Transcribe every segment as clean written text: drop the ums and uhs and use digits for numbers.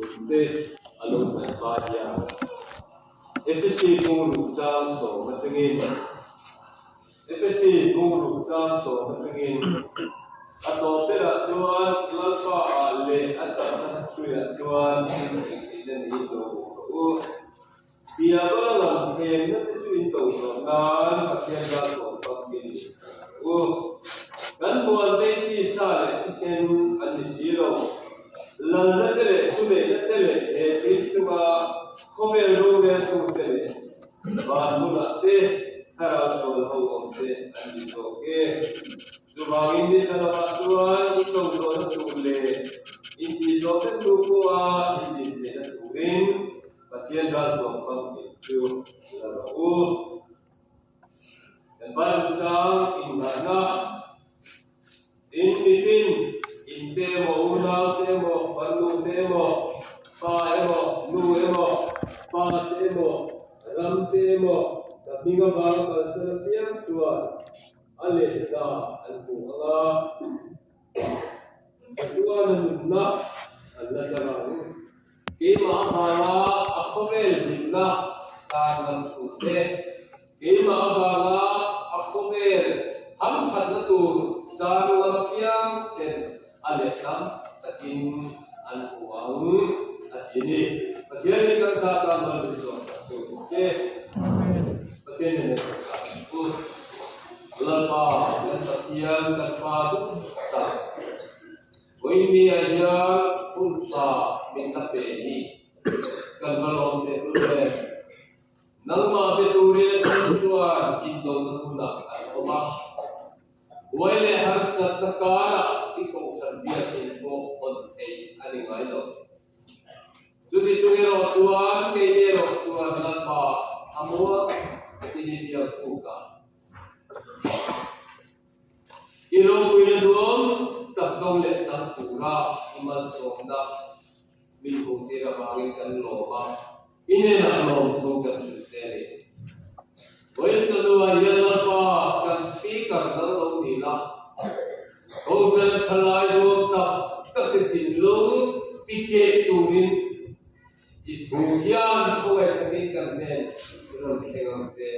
Te a lo hnaih hma hian Efesi bungruk chang sawm atangin Efesi bungruk chang sawm atangin a tawp berah chuan Lalpa ah leh a chakna hruiah chuan thil ei theihna niin lo awm rawh u. Diabola lam thlemna te chu in do zawh nan Pathian ral tawh famkin rawh u. Kan mualte tisa leh thisen an ni si lo. Lalna te leh thuneihna te leh he thil chunga khawvel roreltu te leh van hmunah te thlarau sual ho awm te an ni zawk e. Chuvangin ni tha lamah chuan in do zawhna tur leh intihtlawm vek hnu pawha in dintheihna turin Pathian raltuam famkim chu la rawh u. Kan Bible chang inngahna, In mitin, in te emaw, unau te emaw, farnu te emaw, pa emaw, nu emaw, pa te emaw, ram te emaw, ka hming avanga kalsan apiang chuan a lehza an hmu ang a. Chatuana nunna an la chang ang. Keimah avanga a khawvel hlimna tan lam tur te, keimah avanga a khawvel hamthatna tur chan lam apiang ten a lehlam takin an hmu ang a ti a ni. Pathian hi kan sa tan man min zawh sak chu ni se. Pathian nen kan sa ang u. Lalpa kan Pathian kan Pa duh tak. Vawinia hian hun tha min la pe hi kan va lawm teh lul e. Nangmah be turin a then chuan indona hunah an awm a. Buai leh harsatna karah i kohhran biakinn pawh hawn theih a ni ngai lo. Chuti chung erawh chuan kei erawh chuan Lalpa thlamuang takin i biak fuk a. I ropuina duam tak dawng leh chang tura i malsawmna min hmuhtir avangin kan lawm a, i hnenah lawmthu kan hrilh che a ni. Vawiin chawhnuah hian Lalpa kan Speaker dang lo ni la, Kohhran thalai duam tak tak i thinlung ti keh turin i thu hian khawngaih takin kan hnen i rawn thleng ang che.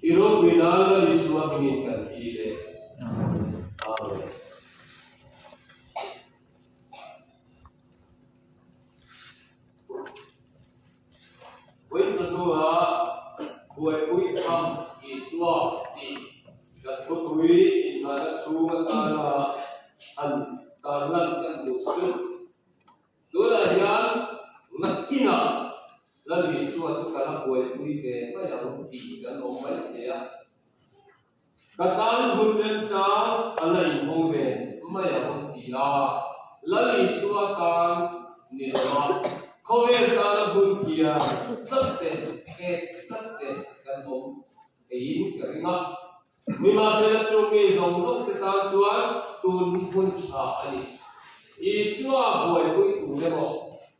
I ropui nan Lal Isua hmingin kan hil e. Amen. Vawiin hnua buaipui tham Isua tih kan thupui inngahna chhung atana han tarlan kan duh chu Tunah hian nakinah Lal Isua chu kan a buaipui ve mai ang tih kan awm mai thei a. Ka tan hun remchang a la inhawng ve mai ang ti a, Lal Isua tan ni lova khawvel tana hun kian tlat te, pek tlat te kan awm theiin ka ring a. Nimahsela chu mi zawng zawng te tan chuan tun hi hun tha a ni. Isua buaipui tur emaw,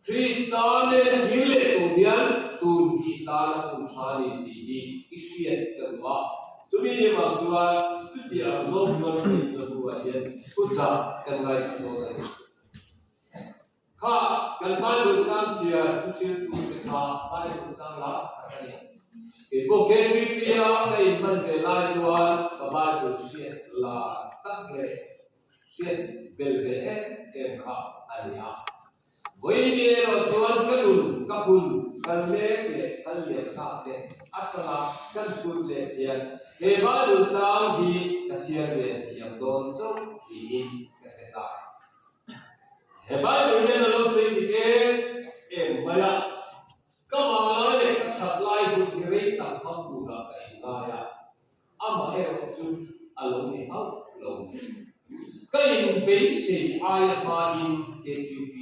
Krista nen thil leh tur hian tun hi tana hun tha a ni tih hi i hriat ka duh a. Chumi ni vang chuan chutiang zawng chuan kan inchawhnuah hian thuchah kan ngaithla dawn a ni. Kha kan Bible chang chhiar thu hriltu te kha Bible chang la tak a ni. Kei pawh KTP a ka inhman ve lai chuan ka Bible hriat la tak leh hriat bel ve em em kha a ni a. Vawiin erawh chuan ka nun ka hun kal mek leh kal liam tak te atanga kan chhut leh hian he Bible chang hi ka chhiar ve thiam dawn chauh tiin ka hre ta. He Bible hian a lo sawi dik em em mai a, ka vanglai leh ka that lai hun hi rei tak hmang turah ka inngai a, amaherawh chu a lo ni hauh lo. Ka inbeisei aia hmain KQP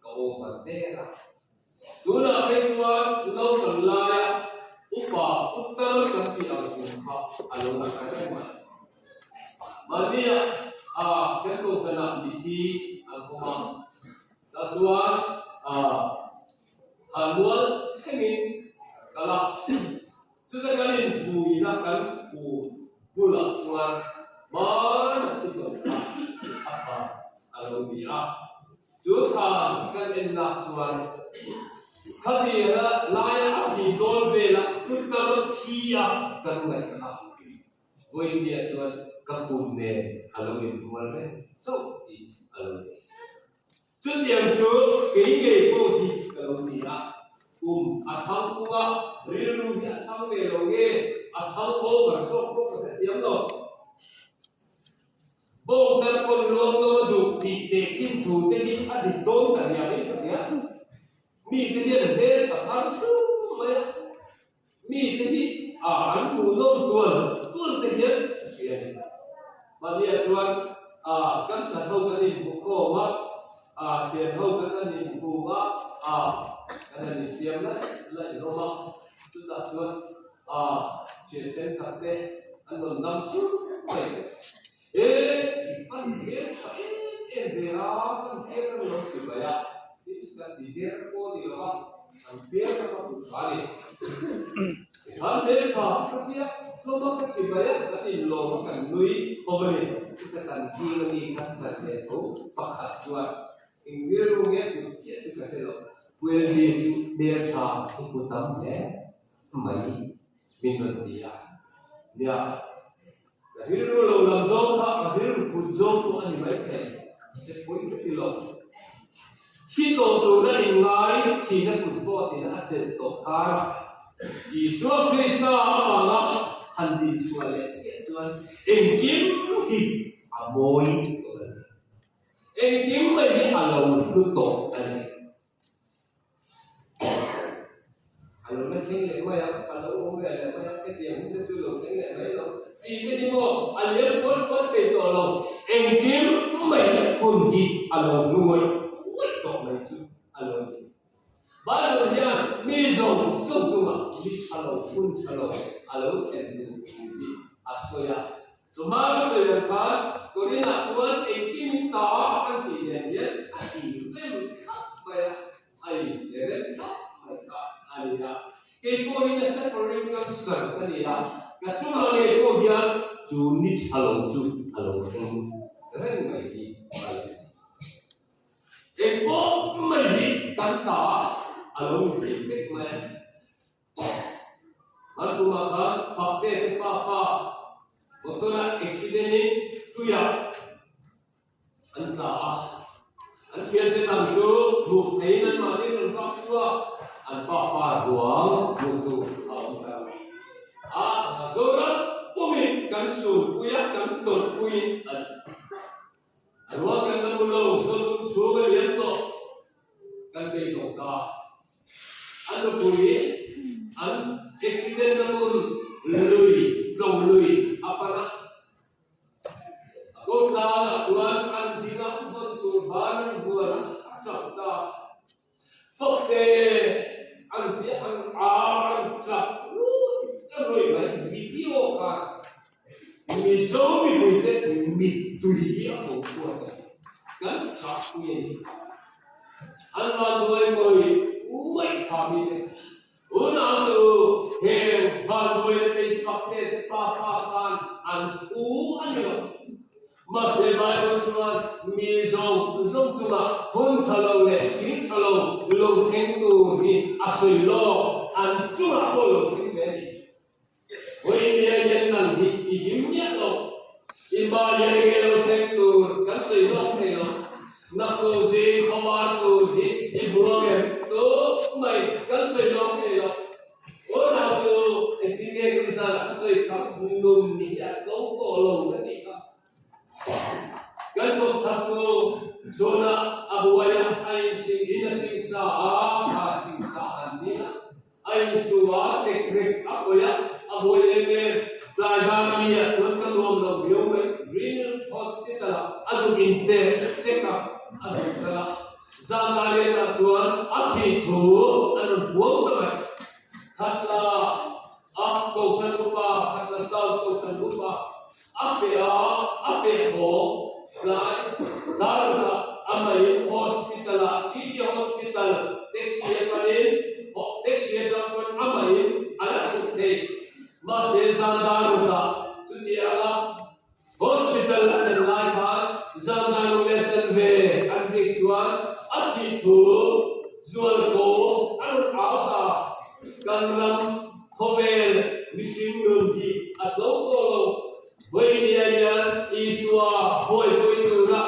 ka over der a, tunah phei chuan naupang laia upa putar kan tih ang kum kha a lo la kher mai. Mahnia a kan kohhranah mithi an awm a, tah chuan han mual thlengin kan kal a, chuta kan infuina kan fu bulah chuan hmana chhun lo kha a tha a lo ni a. Chu thlan kan ennak chuan khatianga laia a thi dawn velah putar thi a kan ngaih kha Vawinia chuan ka kum nen a lo inrual reng chauh tih a lo ni. Chutiang chu kei ngei pawh hi ka lo ni a, kum a thang kum a, rilru hi a thang ve lo nge, a thang over zawk pawh ka hrethiam lo. Bawng tar pawn luang lo a duh tih tehkhin thu te hi a dik dawn ta riang in ka hria. Mite hian hmeltha thar sum mai a, mite hi a an hmuh nawm tual tual te hian ka hria a ni. Mahnia chuan a kan sat ho kan inhmu khawm a, a thian ho kan han inhmu a, a kan han infiam laih laih hlawm a, chutah chuan A thian thenkhat te an rawn dam sur mai te. He i fan hmel tha em em ve a, kan hmel kan lo ti mai a, tin kan ti der pawh a ni lo a, kan hmel kha ka hmu tha a ni. I fan hmel tha ka tia, hlawm a ka ti mai a, kan inlawm a kan nui khawp a ni. Chuta kan zing ami kan zan leh tho pakhat chuan eng rilru nge kut chiah chu ka hre lo. Puelli chu hmel tha i hmu tam hle. mai min rawn ti a. Nia, ka rilru lo lam zawng kha ka rilru put zawng pawh a ni maithei, hre pui ka ti lo. Thi tawh tura inngai thihna kut pawh tina a chelh tawh kar a, Isua Krista avanga han dinchhuah leh chiah chuan engkim hi a mawi tawh a ni. Engkim mai hi a lo hlu tawh a ni. A lo la thleng leh mai a, a lo awm ve leh mai a, hetiang hun te chu lo thleng leh mai lo tih te hi maw a liam kual kual thei tawh lo, engkim mai hun hi a lo hlu ngawih ngawih tawh mai chu a lo ni. Bible hian mi zawng zawng chungah mi tha lo, hun tha lo a lo thlen tur thu hi a sawi a. Chumai ka sawi ang khan Korinah chuan engkim ta an tih nen hian a inrem thlap mai a, a inrem thlap mai kha a ni a. Kei pawh hi nasa Korin cancer ka ni a, ka chungah ngei pawh hian chu ni tha lo chu a lo thleng reng mai hi a lo ni. Engpawh mai hi kan ta a lo ni thei vek mai a. An tumah khan Fakte te pafa motor-ah accident in tuiah an tla a, an thiante dang chu hmuh theiin anmahni rawn kap chhuak, an pafa ruang hmuh tur a awm ta lo. A Zoram pumin kan sunpui a, kan tawrhpui a ni. A ruang kan la hmu lo, Zawlbuk chhung a lian tawh, kan bei tawh ta. A nupui an accident na hmun lui tlawng lui a pan a, a kawtlang ah chuan an ding a vawn tur ban an huan a, a chap ta. Fakte an ti an a an chap rui rui mai video kha Mizo mipuite mittui hi a ko chhuak a ni. Kan chahpui a ni. An vanduai mawi mai kha mite unau chu heng vanduaina te fakte te pafa khan an thu a ni lo. Mahse Bible chuan mi zawng zawng chungah hun tha lo leh thil tha lo lo thleng tur hi a sawi lawk, an chungah pawh lo thleng ve a ni. Vawinia hian nang hi i him miah lo. I hma hian enge lo thleng tur kan sawi lawk thei lo. Naktu zing khawvar tur hi i hmu ang em? Tûk mai kan sawi lawk thei lo. Aw nautu, engtin nge kan zanah ka sawi kha nun ni hi a tlo tawh lo ka tih kha. Kan kawmchhak tu chhunah a buai a, a insing in a singsa a, a singsa an ni a. A insu a, sekrek a khawih a, a buai em em. Tlai dan a mi ah chuan ka nuam lo viau mai. Green Hospital ah a zuk in te check up a zuk kal a, zan darian ah chuan a thih thu an rawn puang ta mai. Khatla a Kohhran Upa, Khatla South Kohhran Upa a feh a, a feh haw tlai darah a mai hospital ah City Hospital taxi atangin taxi atang chuan a maiin a la chhuk thei. Mahse zan darukah chutianga hospital a thlen lai khan zan daruk leh chanve an rik. chuan a thih thu zualko a rawn au ta. Kan ram khawvel mihring nun hi a tlo tawh lo. Vawinia hian Isua buaipui tura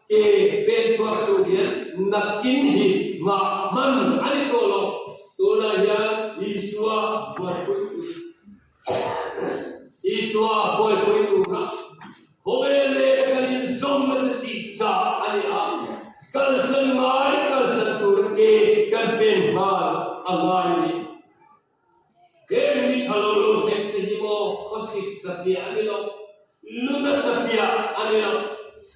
ke pen chhuak tur hian nakin hi nghah hman a ni tawh lo. Tunah hian Isua buaipui tur Isua buaipui tura khawvel leh kan inzawmna te tih chah a ni a, kalsan ngai kalsan tura ke kan pen nghal a ngai a ni. Heng mi tha lo lo hlek te hi maw khawsik satliah a ni lo, nuna satliah a ni lo,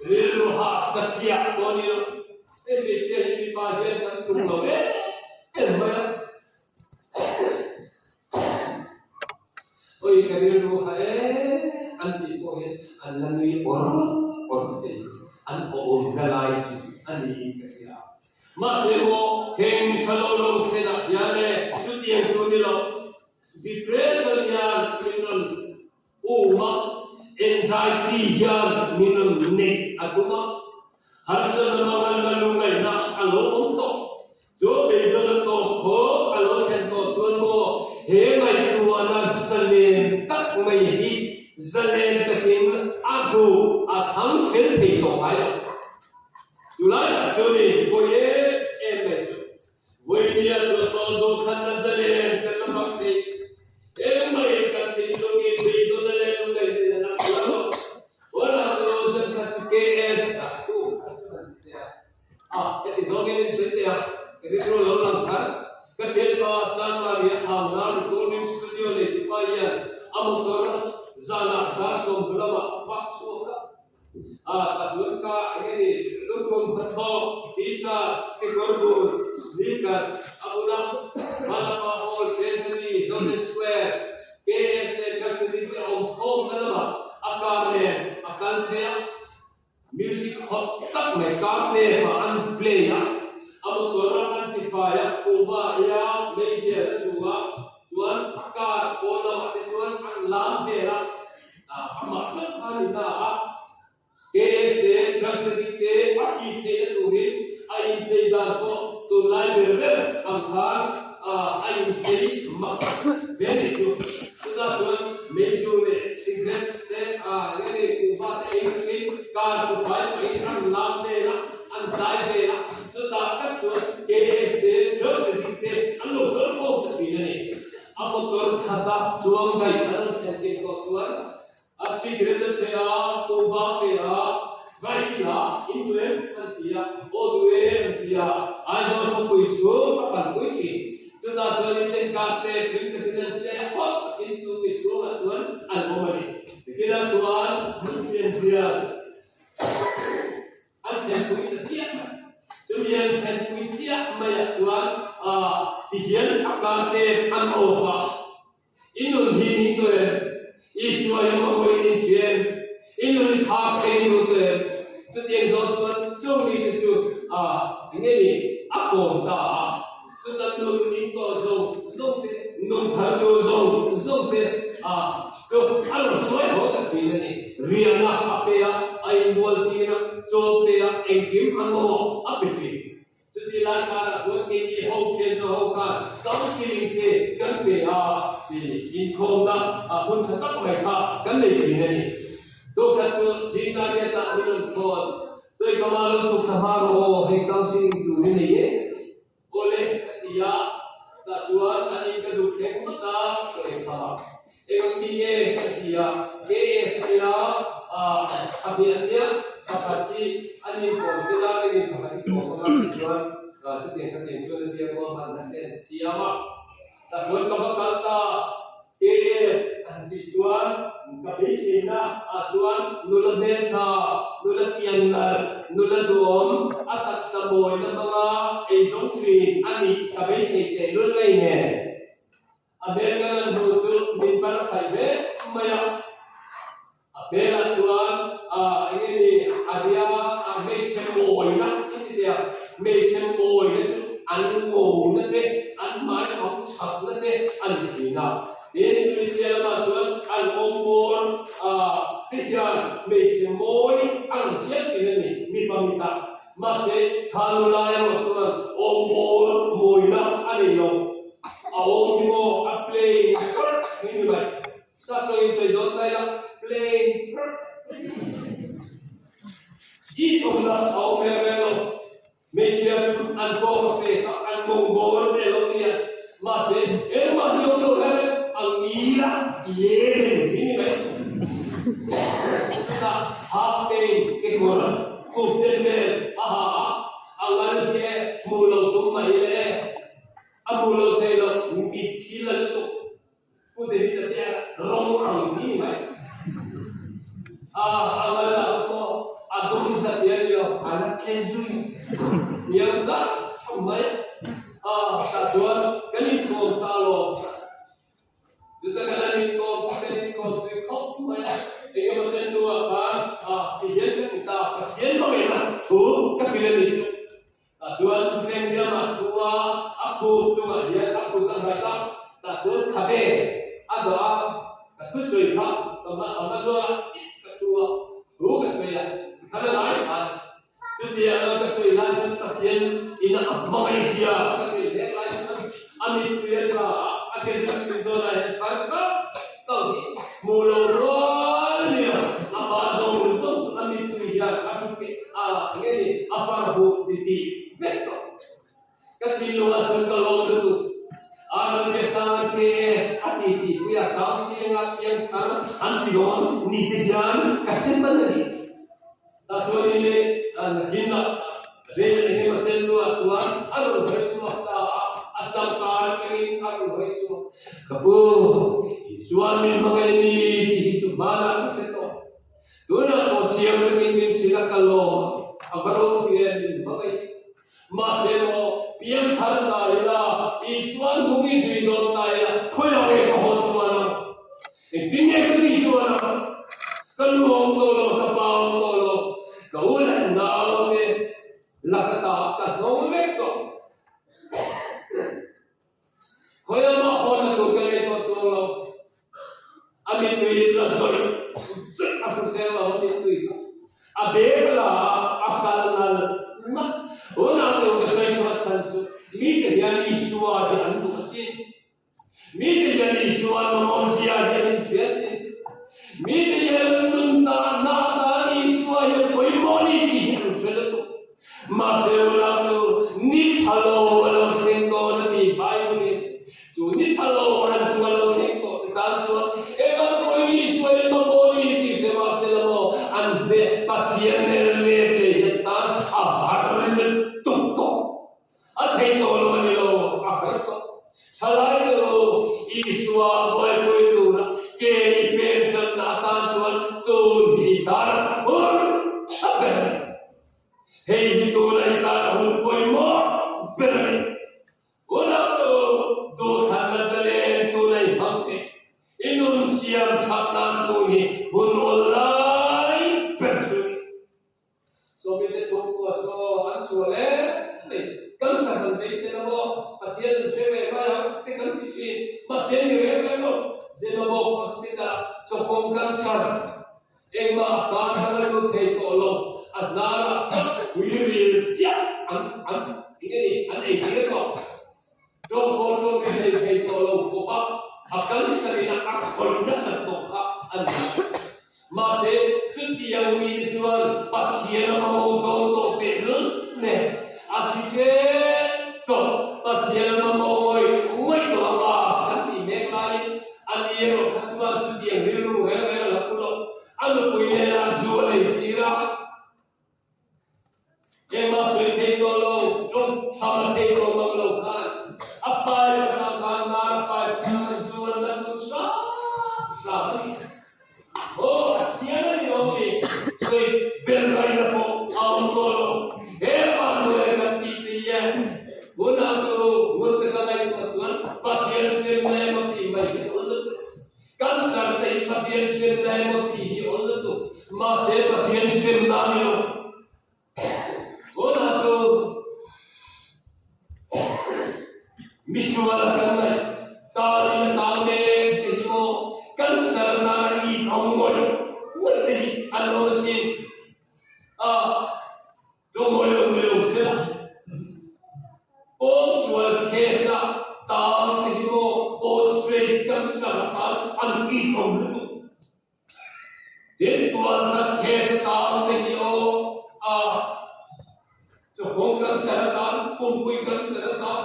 rilru hah satliah pawh a ni lo. Hei hmeichhia hi mipa hian kan tum lo em em mai a. Oi ka rilru hah em an tih pawh hian an la nui awr awr thei, an awmna lai chu a ni ka ti a. Mahse maw heng mi tha lo lo thlenah hian e chutiang chu ni lo, depression hian min rawn um a, anxiety hian min rawn neih a tum a, harsatna manganna lungngaihna a lo awm tawh. Chu beidawn a tawp khawp a lo thlen tawh chuan maw he ngaihtuahna zalen tak mai hi zalen takin a duh a thang fel thei tawh ngai lo. Chulai tak chu ni vawi em em mai chu. Vawinia chu sawn duhthlanna zalen kan la hmang thei em mai kan thinlungin beidawn a leh lungngaih nen a lang lo. Huan lo zan khat chu KS ah thu khat chu an ti a. A, heti zawngin in sawi teh a, ka rilru lo lang thar. Ka thianpa Chanmari a hau na recording studio nei tupa hian a motor zanah dar 10 lamah vak chhuak a. A, tah chuan ka eng nge ni, lukhum hnathawk, t-shirt, kekawr bul, sneaker a bun a, Malapa Hall, Treasury, Zonet Square, KS leh Church City te awm khawmna lamah a car nen a kal phei a. Music hot tak mai car tape ah an play a, a motor a an tifai a, kuhva ia meizial a chu a, chuan a car pawn lamah te chuan an lam vel a. Amah chauh kha a ni ta a, KS te, Tragedy te a hip theihna turin a inchei dan pawh tunlai ber ber ang khan a inchei mak ve ni chu. Chutah chuan meizu leh cigarette te eng nge kuhva te ei chungin car chu fai pahin an lam vel a, an zai vel a, chutah tak chuan KS te, Tragedy te an lo kal khawm ta thin a ni. A motor khata chuang daih a rawn thlen tir tawh chuan a cigarette a chhe a, kuhva pe a, vai ti a, in duh em? an ti a, aw duh e an ti a, Aizawl khawpui chu a fanpui thin. Chutah chuan in len kar te ring takin an play a, hawt takin chu mi chhungah chuan an awm a ni. Tikhinah chuan hmun fian fian. An thlenpui ta chiah mai. Chumi an thlenpui chiah maiah chuan tihian a karte an off a, I nun hi ning tawh em? Isua hi mawiin in hria em? I nun i thlak thei ni u tawh em? Chutiang zawng chuan chung mite chu eng nge ni a kawm ta a. Chuta nun ning tawh zawng zawng te, nun thar tur zawng zawng te chu a rawn hruai haw ta thin a ni. Riahna a pe a, a inbual tir a, chaw pe a, engkim a mamawh a pe thin. Chuti lai karah chuan keini ho thianna ho khan counselling te kan pe a, inkhawmna hun tha tak mai kha kan nei thin a ni. Tukhat chu zingah riatah min rawn thawn, Tuikama lo chhuk thla hma rawh aw, hei counselling tur i nei e. Awle ka ti a, tah chuan a ni ka duh thleng ngawt a, ka ei phah a. Eng ang mi nge ka ti a, KS nia a hmeh an nia, pakhat hi a nim kawm se la, ka nim pakhat hi kawm anga tih chuan chutiang ka tiang chuan a tia ruahman na te an siam a. Tah chuan ka va kal ta, KS an tih chuan ka beiseina ah chuan nula hmeltha, nula pian nalh, nula duhawm, a taksa mawina hmanga eizawng thin a nih ka beisei teh lul ngei nen. A hmel ka lan hnu chu min bar khaih hle mai a. A hmelah chuan eng nge ni a ria a hmeichhe mawina i ti teh a, hmeichhe mawina chu an ngona te, an hmai ang chakna te a ni thin a. Tin, chumi sia lamah chuan an awm bawr te hian hmeichhe mawi a rawn siam thin a ni, mipa mitah. Mahse, tha nu lai erawh chuan awm bawl mawina a nei lo. A awm hi maw a plain pharh hi ni mai. Sap chuan in sawi dawn ta ila, plain pharh. It awmna a awm reng reng lo. Hmeichhia chu an kawng a fek a, an mawng bawr a fel lo nia. Mahse, engmah hi awm lo her a ngil a, leng hi ni mai. Chutah half pant kekawr khup chen vel a ha a, a ngal hi e hmuh lo tum mai ila e, a hmuh lo thei lo, mitthi la lutuk. Pu David a te rawng ang hi ni mai. A a ngal ah pawh a dum sa tia ni lo, a la tle zui hniam tak mai. A tah chuan kan inkawm ta lo. Chuta kan han inkawm chu kan inkawm tui khawp mai a. Engemaw chen hnuah khan a ti hian ka ti ta, Pathian hmangaihnaa thu ka hrilh a nih chu. Tah chuan thutthleng hliamah thu a, a khup chungah hian a kut a nghat a, tah chuan khabe a dawh a, ka thusawi kha ka hma a hma zawlah chiah ka thu a, thu ka sawi a, tikhan a ngai than. Chutiang a ka sawi lai chuan Pathian ina a hmangaihzia ka sawi hlek lai chuan a mittui a tla a, a ke zungpui zawnah hian far kap kap hi hmuh lo rual nia, amah zawng zawng chu a mittui hian a hru keh A, enge ni, a far huh ti tih vek tawh. Ka thinlungah chuan ka lawm lutuk. Arnam Kesang KS a ti tih pui a, counselling a piang thar an ti dawn ni te hian ka hre man a ni. Tah chuan in leh nakin ah rel eng emaw chen luah chuan a rawn hawi chhuak ta a, a sam kar atangin a rawn hawi chhuak. Ka pu, Isuan min hmangaih a ni tih hi chu hmanah ka hre tawh. Tunah pawh chiang takin min hrilh a ka lawm a, a va ropui em min hmangaih. Mahse maw, piang thar ta ila, Isuan hung i zui dawn ta ila, khawiah nge ka hawn chuan ang? Engtin nge ka tih chuan ang? Ka nu a awm tawh lo, ka pa a awm tawh lo, ka u leh nau te laka ta ka hnawng vek tawh. Khawiah mah hawnna tur ka nei tawh chuang lo. A mittui tla zawih zawih a hrisel lo a mittui kha. A bag la a, a kal nal nal. Tunah tur ka sawi chhuah chhan chu mite hian Isua hi an duh asin. Mite hian Isua an mamawh zia hi an inhria asin. Mite hian an nun tahna atan Isua hi an pawimawh a ni tih hi an hre lutuk. Mahse unau chu ni tha lo a lo thleng dawn a ti Bible in. Chu ni tha lo han chu a lo thleng tawh ti tan chuan eng pawhin Isua in mamawh ni tih hre mahse la maw an hneh Pathian nen let leh hian tan a har lutuk tawh. A thei tawh lo a ni lo, a har tawh. Thalai te u, Isua buaipui tura ke i pem channa atan chuan tun hi dar hur tha ber a ni. Hei hi tuna i tan a hun pawimawh ber a ni. Unau te u, duhthlanna zalen tuna i hmang thei. I nun siam that nan tun hi hun awl lai ber chu a ni. Sawmite chhungkua saw an sual em mai. Cancer han bei se la maw, Pathian an hre ve mai ang te kan ti thin. Mahse ni reng reng lo, Zemabawk Hospital ah chawkawng cancer engmah a pa thar a lut thei tawh lo, a hnar ah chauh pui ril chiah an an enge ni an ei tir tawh. Tawng pawh tawng in nei thei tawh lo khawp a, a cancer in a khawih nasat tawh kha a ni a. Mahse, chutiang mite chuan Pathian a mamawh dawn tawh tehlul nen a thi ṭep tawh. Pathian a mamawh ngawih ngawih tawh ang a kan tih mek laiin a ni erawh kha chuan chutiang rilru reng reng a la pu lo. A nupui nena zu a nei tir a. Engmah sawi thei tawh lo, ṭawng ṭham a thei tawh mang lo khan a pai atang khan nar a pai khan a zu an la lut hram hram a ni. Aw, a thian a ni awm ni, sawi bel raina pawh a awm tawh lo. He vanduai kan tih te hian hunah chu ngun taka ngaihtuah chuan Pathian hriatna emaw tih mai hi a awl lutuk. Cancer te hi Pathian hriatna emaw tih hi awl lutuk, mahse Pathian hriatna a ni lo. Tunah chu misual a kan ngaih, tarin a tang mek te hi maw cancer nana i awm ngawih ngawih te hi an awm asin. A, tawngawih lo mi. lo sela. Pawngsual case a tang te hi maw postrate cancer atan an it awm lutuk. Tin tualthat case a tang te hi aw a chawhawng cancer atan pumpui cancer atan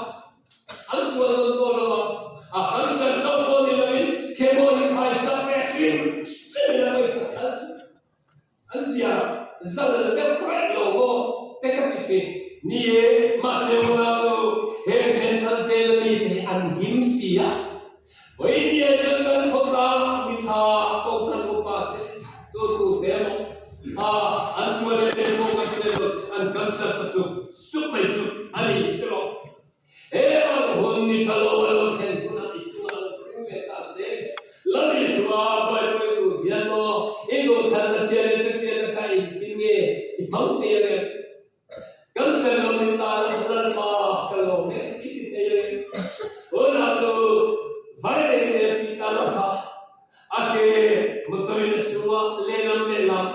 an sual nawn tawh lo a, a cancer chauh pawh ni loin chemo hi khaisak leh hrim hrim in a ngaihtuah khalh. An zia zal deuh reng lo maw te ka ti thin. Ni e, mahse unau nu, heng Central Jail a mi te hi an him si a. Vawinia chuan kan khawtlang mithla Kohhran upa te, tutu te emaw a an sual leh te pawh kan hre lo, an cancer ta sup sup mai chu a ni ti rawh. He ang hun ni tha lo a lo thlen hunah i chungah lo thleng ve ta se, Lal Isua buaipui tur hian maw i duhthlanna chhia leh hrethianna kha engtin nge i hmang thei ang em? Kan ser lo ni ta lo Lalpa ka lawm e i ti thei ang em? Hunah tu vaireng leh pi ta lo kha a ke mutawina sua lehlam lehlam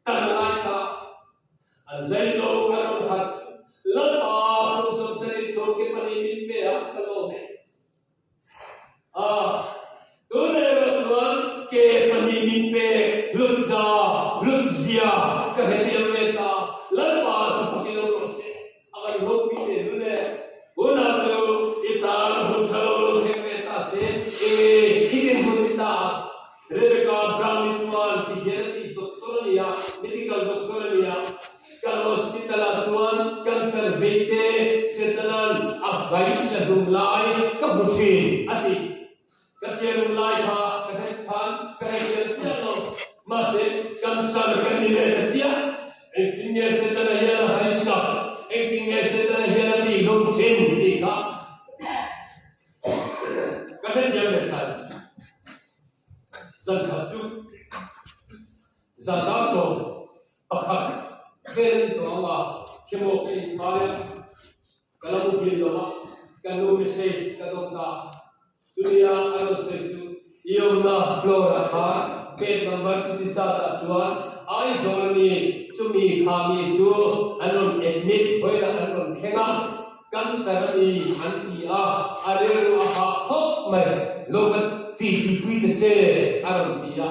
tan a lai ta. An zai zo a rawn harh. Lalpa kum 70 chhung ke pahnih min pe a, ka lawm e. A, tun erawh chuan ke pahnih min pek hlut za, hlut zia ka hrethiam ve ta. Lalpa chu fakin awm rawh se. A van ropui teh lul e. Hunah chu i tan hun tha lo lo thleng ve ta se, enge i dinhmun i ta a? Rebecca Brown-i chuan ti hian a ti, Doctor a ni a, medical doctor a ni a. Kan hospital-ah chuan cancer vei te Setanan a baisa hlum lai ka hmu thin, a ti. Ka chhiar um lai kha ka hret khan ka hre chian chiah lo. Mahse, cancer ka ni ve ta chiah. Engtin nge Setana hian a haisak? Engtin nge Setana hian a tihhlum thin? tih kha ka hrethiam leh thlai. Zan khat chu zan 11 vel a ni tawh ang a, chemo ka inkhai a. Ka lo muhil lo a, ka nu message ka dawng ta. Chunia a rawn sawi chu i awmna floor ah khan bed number chuti zat ah chuan Aizawl a mi chumi kha mi chu an rawn admit vawilah an rawn thleng a, cancer a mi an ti a, a rilru a hah khawp mai, lo ka ti ti pui ta che a rawn ti a,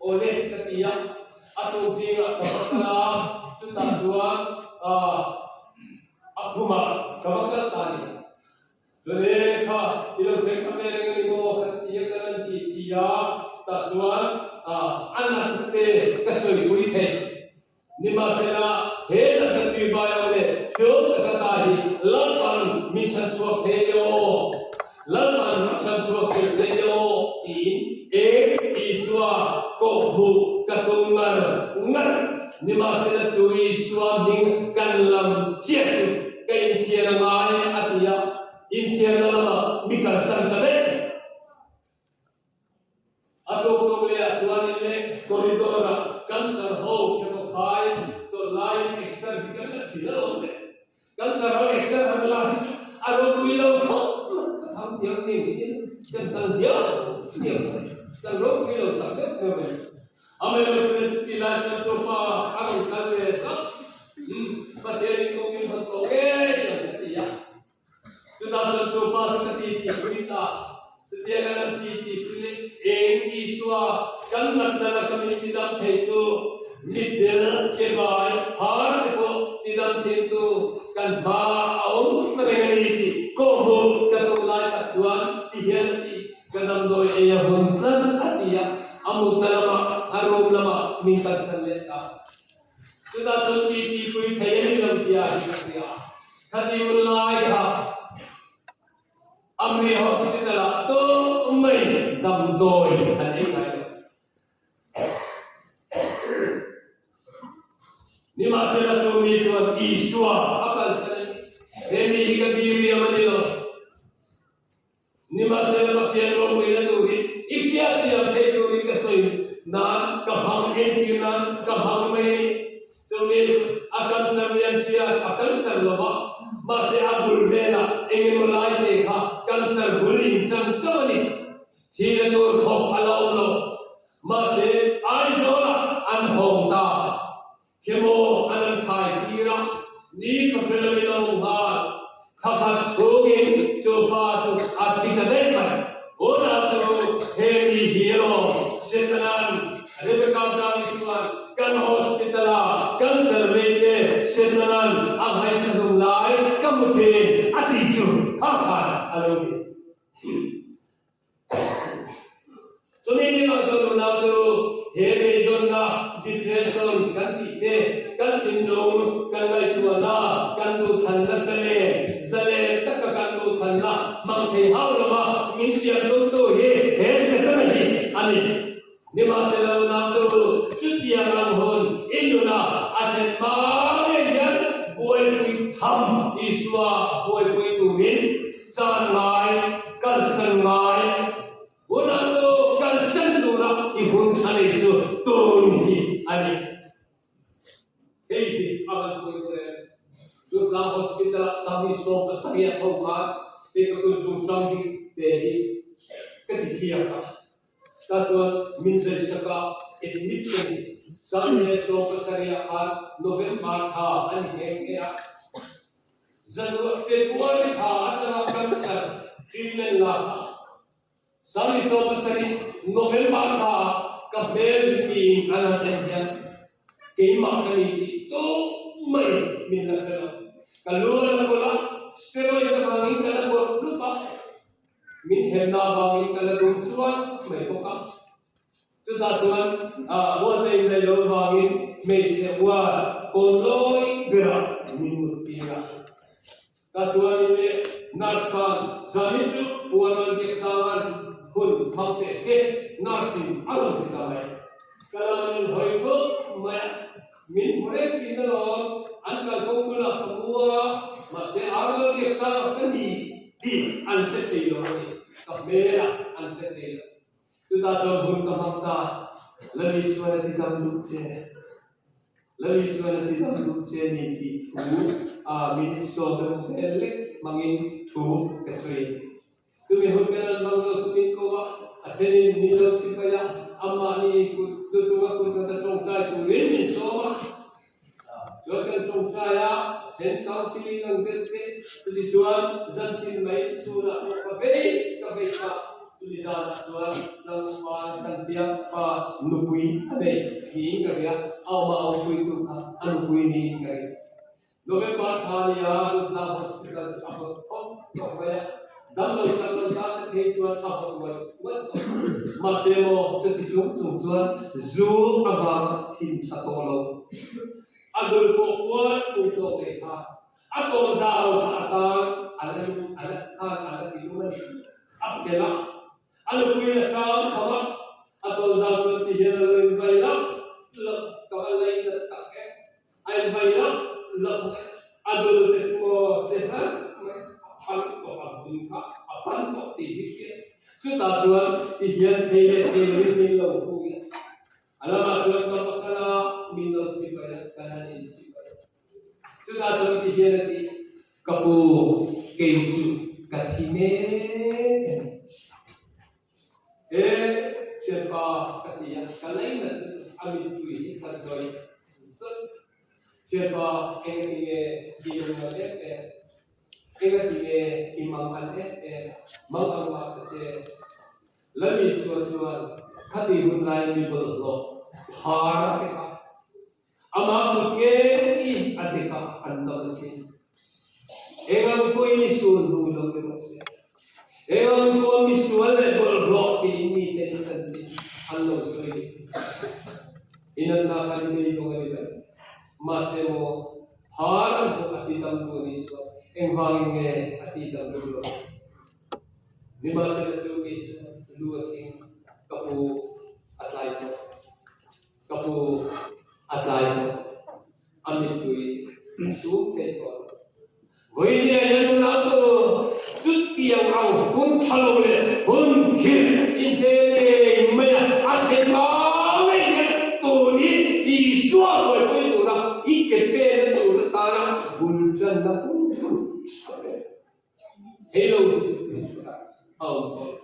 awle ka ti a, a tuk zingah ka va kal a, chutah chuan ah. A khumah ka va kal ta ni. Chuan e kha i lo thleng kha ve reng a ni maw ka ti a kan an ti ti a, tah chuan a natna te ka sawipui thei. Nimahsela he natna tui bai ang leh hriawm taka ta hi Lalpan min chhan chhuak thei e aw, Lalpan min chhan chhuak thei thei e aw tiin eng Isua kawhhmuh ka tum ngar ngar. Nimahsela chu Isua hming kan lam chiah chu ka inthiar a ngai a ti a, inthiarna lamah mi kalsan ta daih mai. A tuk tuk lehah chuanin leh corridor-ah cancer ho chemo khai chawlh laiin exer hi kan la thin alawm le. Cancer ho exer han la hi chu a ropui lo khawp mai, ka tham diam ning hian kan kal diam diam mai, kan ropui lo tak deuh deuh mai. Amaherawhchu le chuti lai chuan chofa a rawn kal ve tlat, Umm, Pathianin kawngin hawn tawh ngei ang ka ti a. Chutah chuan chofa chu ka ti tih pui ta. Chutia kan han ti tih chu le eng Isua kan natna laka min tidam theitu, mitdel, kebai, har te pawh tidam thintu kan hma a awm reng a ni tih kawhhmuh ka tum lai tak chuan ti hian a ti. Ka damdawi ei a hawn tlat a ti a, a mutna lamah, a room lamah min kalsan leh ta. Chutah chuan titi pui thei a ni lo zia hi ka hria a, khati hun lai kha Amri Hospital ah tawp mai damdawi an ei ngai lo. Nimahsela chu mi chuan Isua a kalsan in, He mi hi ka diriam a ni lo. Nimahsela Pathian ropuina turin i hriatthiam theih turin ka sawi nan ka hmang entir nan ka hmang mai a ni. Chumi chu a cancer lian hriat a cancer lo va, mahse a bul velah eng emaw lai te kha cancer bul in tan chauh a ni. Thihna tur khawp a la awm lo. Mahse Aizawlah an hawng ta. Chemo an an khai tir a. Ni ka hre lo in a awm nghal. Thla khat chhungin chu pa chu a thi ta daih mai. Unau chu he mi hi emaw Setanan Rebecca Dani chuan kan hospital a cancer vei te Setanan a nghaisa hlum lai ka hmu thin a tih chu kha khan a lo ti. Chumi ni ah chuan unau chu he beidawnna, depression, kan tih te, kan thinlung, kan ngaihtuahna, kan duhthlanna zalen, zalen taka kan duhthlanna hmang thei hauh lova min siam tumtu hi he Setana hi a ni. Nimahsela unau chu chutiang ang hun i nuna a thlen hma ngei hian buaipui tham Isua buaipui turin chan ngai, kalsan ngai, unau chu kalsan tura i hun tha nei chu tun hi a ni. Hei hi a van pawimawh em? Dutlang Hospital ah Sami 70 a tho khan kei ka tun chung tang hi te hi ka ti thiam a. Tah chuan min zaisak a, admit ka ni. 1070 ah khan November thla a ni nghe nghe a. January, February thla atanga cancer treatment lak a. 1070 November thla ah ka hmel hi tiin an han en hian keimah ka ni tih tawp mai min la hre lo. Ka lu a la kawlh a, steroid avangin ka la kawlh hlup a. Min hemna avangin ka la dum chuan mai bawk a. Chutah chuan Huate indaih lo avangin hmeichhe uar kawn lawi berah min muttir a. Ka chuanin leh nurse khan zanin chu uar rawn biak sangan hun hmang teh se nurse in a rawn ti ta mai. Ka lam in hawi thawk mai a, min hmu reng thin alawm, an kalkawng bulah ka mu a, mahse Arnold biak sang ka ni tih an hre thei lo a ni, ka hmelah an hre thei lo. Chutah chuan hun ka hmang ta, Lali chuan a ti dam duh che, Lali chuan a ti dam duh che ni tih thu a minister emaw hmel lek hmangin thu ka sawi. Chumi hun kan an bang lo tumin ko a, a thenin min lo thi paih a, amahni kut lutuk a kut khat a tawngtai turin min sawm a. Chuan kan tawngtai a, Saint Council-in ang deuh te, chumi chuan zantin mai chhunah pawh ka vei ka vei ta, chumi zanah chuan tlangval kan tia pa nupui a nei niin ka ria, a awm a awmpuitu kha a nupui niin ka ria. November thla nia Lutla Hospital chu a hawt khawp khawp mai a, damlo chak lo ta te phei chuan a hawt uaih uaih tawh. Mahse maw chuti chung chung chuan zu avanga thin tha tawh lo. A dul pawh kual pui tawh ngei kha a tawh zau kha a tan a la lum a la khan a la ti lum a ni. A phelh a, a nupui a tang kham a, a tawh zau chuan ti hian a lo invai lap lap ka va lei nat tak em. A invai lap lap mai a, a dul te maw te hlar mai, a phan tawh a vun kha a pan tawh tih hi hriat. Chutah chuan ti hian thei leh thei loin min lo hui a, a lamah chuan ka va kal a, min lo chibai a, kan han inchibai a. Chutah chuan ti hian a ti, Ka pu, kei chu ka thi mek a ni. He thianpa ka ti a, ka lei nat lutuk a mittui hi ka zawi zawih. Thianpa eng ati nge i lung nat em em? Eng ati nge i mang an em em? Mang ang mah ta che. Lali sual chuan khati hun lai mi bawlhhlawh phar a tek a, amah kut ngei a tek a an dam a si. Eng ang pawhin i sul hnu lo ni rawh se. Eng ang pawh mi sual leh bawlhhlawh tiin mite hi chanchin an lo sawi ni. Inanna kha ni nei dawng a ni mai. Mahse maw, phar ang pawh a ti dam duh a nih chuan engvangin nge a ti dam duh lo? Nimahsela chu mi chu lu a thing, ka pu a tlai tawh. Ka pu a tlai tawh, a mittui a sum thei tawh lo. Vawinia hian nunau tu chutiang ang hun tha lo leh hun khirh inhne ngei mai a, a thlen hma ngei hian tun hi Isua buaipui tura i ke pena tur atana bul tanna hun chu tha ber. Hei lo hi chu Isua a awm tawh lo.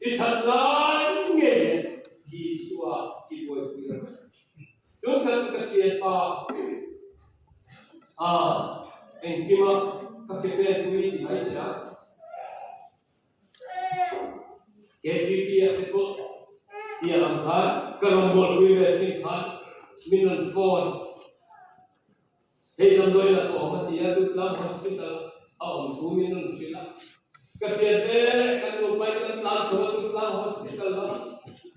I that lai ngei hian Isua i buaipui ang. Tun khat chu ka thianpa. A, engkima ka ke pen pui ti mai teh a. KGP ah te pawh tiang ang khan ka rawn bualpui ve thin khan min rawn phone. Hei damdawi lah ka awm a ti a, Dutlang Hospital a awm thu min rawn hrilh a. Ka hriat ve leh kan nupa in kan tlan chho a Dutlang Hospital a,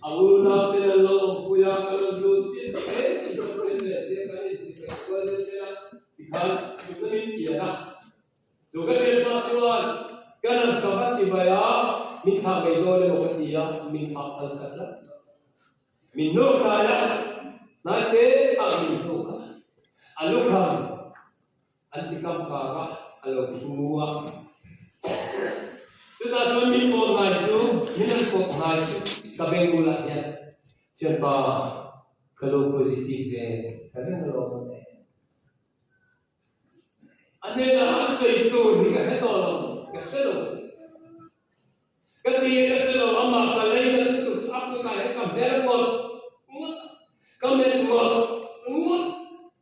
a unau te an lo awmpui a, ka lo lut chiah hle tih ka hre ve chiah kan inchipek kual deuh zel a, tikhan chutna min pian a. Chu ka hriat hma chuan ka ran ka va chi mai a, min thlah ngei dawn emaw ka ti a, min thlah phal ta tlat lo. Min hnuk hnai a, hnai te ah min hnuk a, a lukham an ti kam kar a, a lo thu mu a. Chutah chuan min pawt hnai chu, min rawn pawt hnai chu ka beng bulah hian, Thianpa, ka lo positive ve ka reng lo e. A hnenah a sawi tur hi ka hre tawh lo, ka hre lo. Ka ti e ka hre lo, amah ka lei na lutuk chu a kutah hian ka hmer ngawt ngawt a, ka met ngawt ngawt.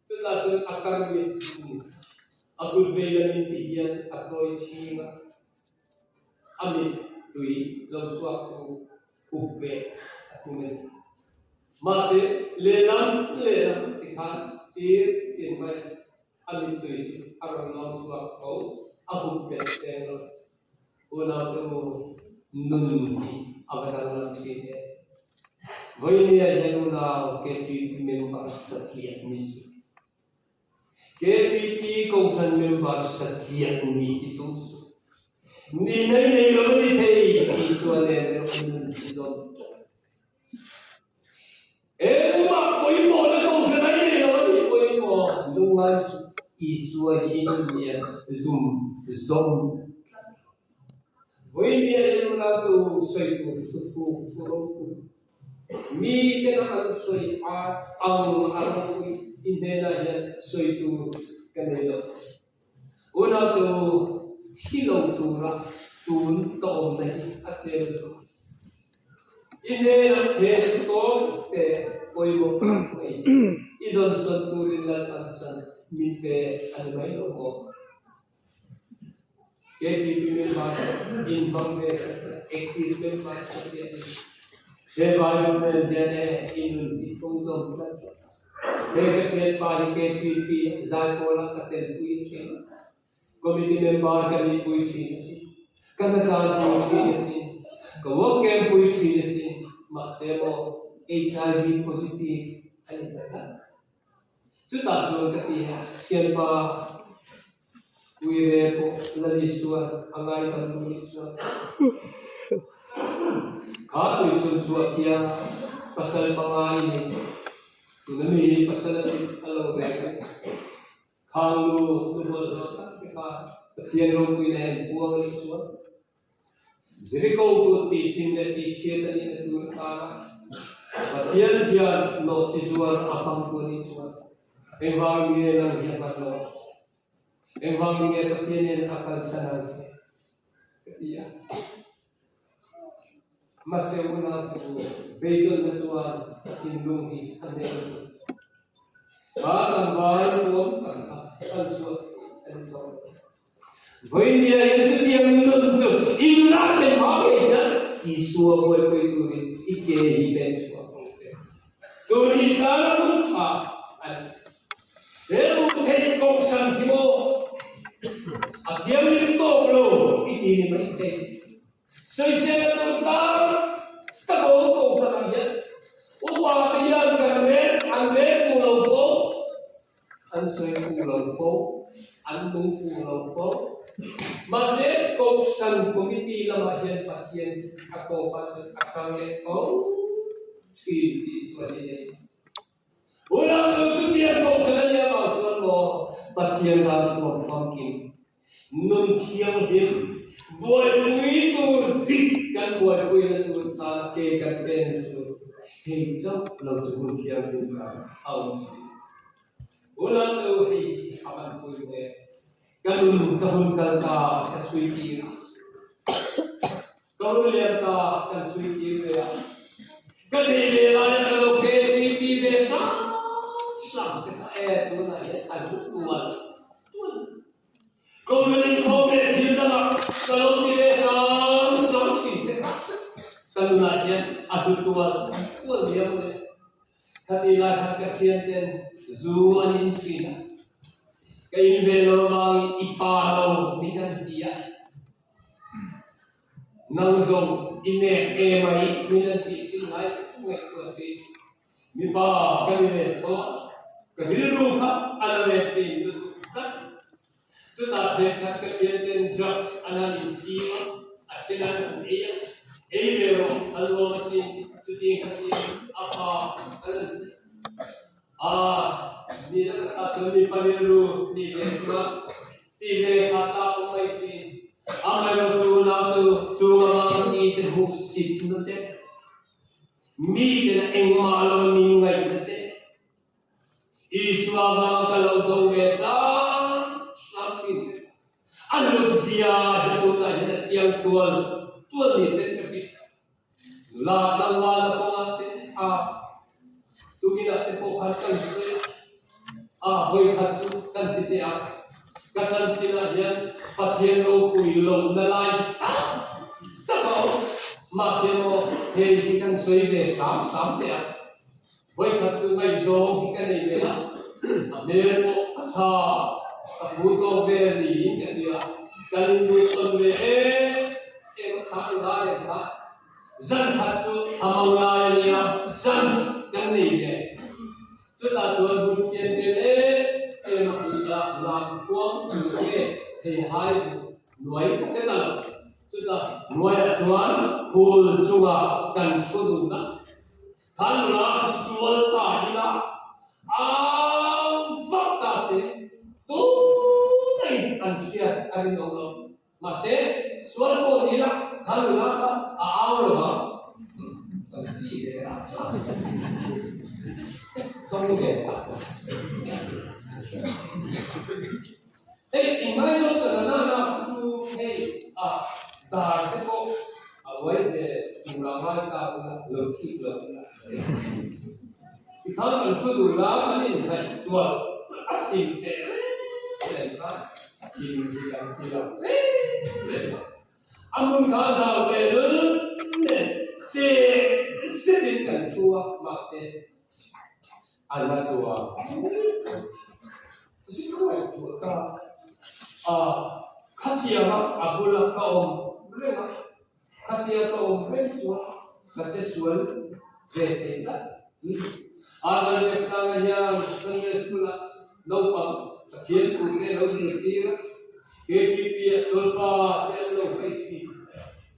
Chutah chuan a kar mit chu a kut vei lamin ti hian a tawi chhing a, a mit tui lo chhuak chu up ve a tum a ni. Mahse, lehlam lehlam ti khan sir tin mai a mittui chu a rawn lawng chhuak tho, a hup bet seng lo. Unaute u, nun hi a va danglam thin em? Vawinia hian unau KTP member satliah ni suh. KTP Kohhran member satliah ni hi tum suh. Ni mai nei lo a ni thei tih chuan nen erawh nun hi zawm tlat. Engmah pawimawhna Kohhran ai nei lo a nih pawimawh lungngai suh. Isua hi nun lian zum zawm tlat. Vawinia enunatu sawi tur thu thluk thu ropui. Mite na an sawi a ang a ropui i hnenah hian sawi tur ka nei lo. Unautu thi lo tura tun ka awmna hi a tlem lo. I hnenah he tawn te pawimawh tak mai i dawnsawn turin Lalpan chan min pe a ni mai lo maw? KTP member inhmang ve satliah, active member satliah ni. He Bible nen hian e i nun hi thlung zawm tlat tlat a. He ka thianpa hi KTP zaipawl ah ka telpui thin a. Committee member ka nihpui thin a si. Ka hnatlanpui thin a si. Ka work camp pui thin a si. Mahse maw HIV positive a ni ta tlat. Chutah chuan ka ti a, thianpa Uire pawh Lali chuan a ngaidam duh nih chuan kha tui chhun chhuah thiang a, pasal pangai in tuna mi hi pasal a nih a lo reng a ni. Khang nu nu bawlhhlawh tak te kha Pathian ropuina a inpuang a nih chuan Jericho kut tih chim leh tih chhiat a nihna tur atana Pathian hian nawhchi zuar a hmang tu a nih chuan engvangin nge nang hi a hman lo ang che? Engvangin nge Pathianin a kalsan ang che? Ka ti a. Mahse unau te u, beidawnna chuan ka thinlung hi a hnem lutuk. Kha tlangval ruam tak kha an chhuah theih a ni tawh lo. Vawinia hian chutiang nun chu i nunah sawi hma ngei hian Isua buaipui turin i ke hi pen chhuak ang che. Tun hi tana hun tha a ni. He ruhtheih kohhran hi maw a thianghlim tawk lo i ti ni mai thei. Sawisel tur tan tak awm kohhran ah hian upa te hian kan rel an rel fuh lo fo. An sawi fuh lo fo, an nung fuh lo fo. Mahse, Kohhran Committee lamah hian Pathian a tawpah chuan a tang leh tho thin tih chu a ni a ni. Unau chu chutiang Kohhran a nia vang chuan maw Pathian ralthuam famkim, nun thianghlim, buaipui tur dik kan buaipuina tur tan ke kan pena tur hei chauh lo chu hun thianghlim kha a awm si. Unau nu hei hi a van pui ve. Ka nun ka hun kal ta ka chhui tir a. Ka hun liam ta kan chhui tir ve a. Ka thei ve lai a ka lo ke tui pi ve hram hram te kha e tunah hian a hlu tual. Ka in ve lo vangin i pa lo min an ti a. Nang zawng i nek emai min an tih thin lai te chu ngaihtuah thin. Mipa ka ni ve tho a, ka rilru kha a la ve thin lutuk tlat. Chutah thenkhat ka thianten drugs an han inchim a, a then an han ei a, ei ve rawh an lawm asin, chuti khatin a pa an han ti. A, ni zat takah chuan mipa rilru ti ve chuan ti ve kha tlak awm mai thin. Amaherawhchu nautu chu amah mite hmuhsitna te, Miten engmah lo min ngaihna te, Isua vang ka lo do ve hram hram thin. A lut zia hi tunah hian a chiang tual tual ni ten ka hria. Nula tlangval a kawngah te a tukinah te pawh khan kan sawi a, a vawi khat chu kan ti teh a, ka chanchinah hian Pathian ropui lohna lai tak tak a awm. Mahse maw hei hi kan sawi ve hram hram teh a, vawi khat chu ngaihzawng hi ka nei ve a, a hmel pawh a tha, ka phu tawk vel niin ka hria, kan induh tawn ve em em a kha nula nen kha. Zan khat chu a mang lai a nia, chance kan nei ve. Chutah chuan hun fian vel em em a ni a, lam khuang tur nge theihai bu nuai ta te ta lo. Chutah nuaiah chuan phul chungah kan thu dun a, khan nula ka sual ta ila au vak ta se, tumah an hriat a rinawm lo. Mahse, sual pawh ni la, kha nula kha a au lo vang. Kan chi ve a tha. Tawng ve ta. Hei, ingaizawng ta na na chu hei a dar te pawh a uai ve tur a ngai ta ila, lo thik lo ila. Tikhan kan thu duh la, kan inhnaihtuah a thim teh reng reng kha. Thim hi kan ti lo reng reng a. A hmun kha a zau teh lul nen che zetin kan thu a, mahse a la chuang zui ngaihtuah ta a, khatianga a bula ka awm reng a, khatia ka awm reng chuan ka che sual ve thei tlat. Arnold Biaksanga hian Sunday School-ah naupang Pathian thu te lo zirtir a, KTP-ah solfa te an lo hmei thin.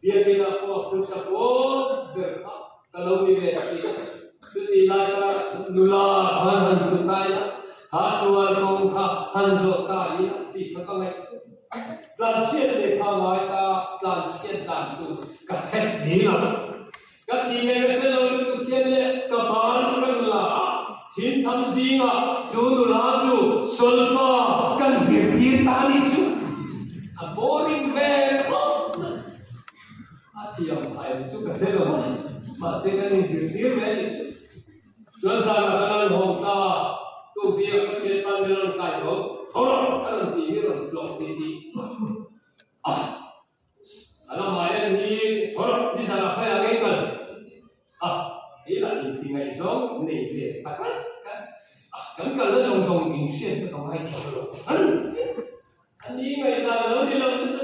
Biakinah pawh a phusa pawl ber kha ka lo ni ve thin a. Chutih lai karah nula khan han hmu ta ila, kha sual kawng kha han zawh ta ila tih kha ka ngaihtuah. Tlanchhiat leh kha ngai ta, tlanchhiat dan chu ka hre si lo. Ka ti nge ka hre lo lutuk hian le ka ban kan la a, thintham zingah chu nula chu solfa kan zirtir ta a nih chu a boring ve khawp mai. A thiam phai chu ka hre lo a, mahse kan inzirtir ve a nih chu. Chuan zanah ka lan hawng ta, tukzingah ka thianpa ni rawn kai tho tho rawh a rawn ti hi rawn tlawh ti tih a. A la hmai a ni thawr nizan ah phai ah ngei kal a kei lah inti ngaihzawng nei ve tak rat kha a kan kal na zawng zawng in hriat chu ka ngai tawh lo an a ni ngaihdan lo ni lo nasa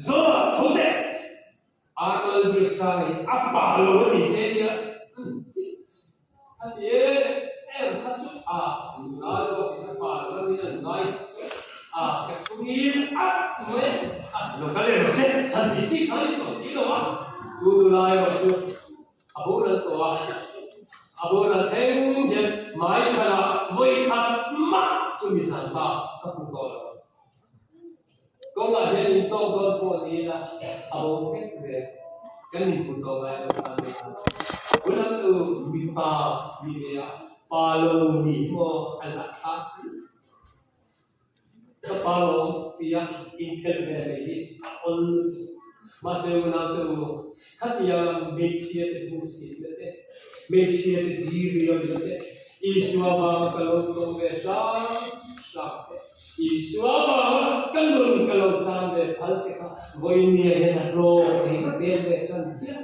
zawng ah tho teh a kal biak sang hi a pah lo a ni che nia a ti em em kha chu a nula zawk in a pah lo a ni an ngai kha chu a ka chhungin a mai a lo kal em se han ti chi kha ni tawh si lo a chu nula erawh chu a boral tawh a a boral thleng hian hmai chhanah vawi khat mah chu mi zan ta ka hmu tawh lo. Kawngah hian in tawk dawn pawh ni ila a bo vek zel. Kan inhmu tawh ngai lo kha nia. Unau tu mipa mi ve a, pa lo ni maw a zahthlak hle. Ka pa lo tia inphelh ve mai hi a awl lutuk. Mahse unau te u, khatia hmeichhia te hmuhsitna te, hmeichhia te diriamna te, Isua vanga ka lo tawng ve hram hram te, Isua vanga ka nun ka lo chan ve phal te kha vawinia hian a hlawk thei ka tel ve tan chiah.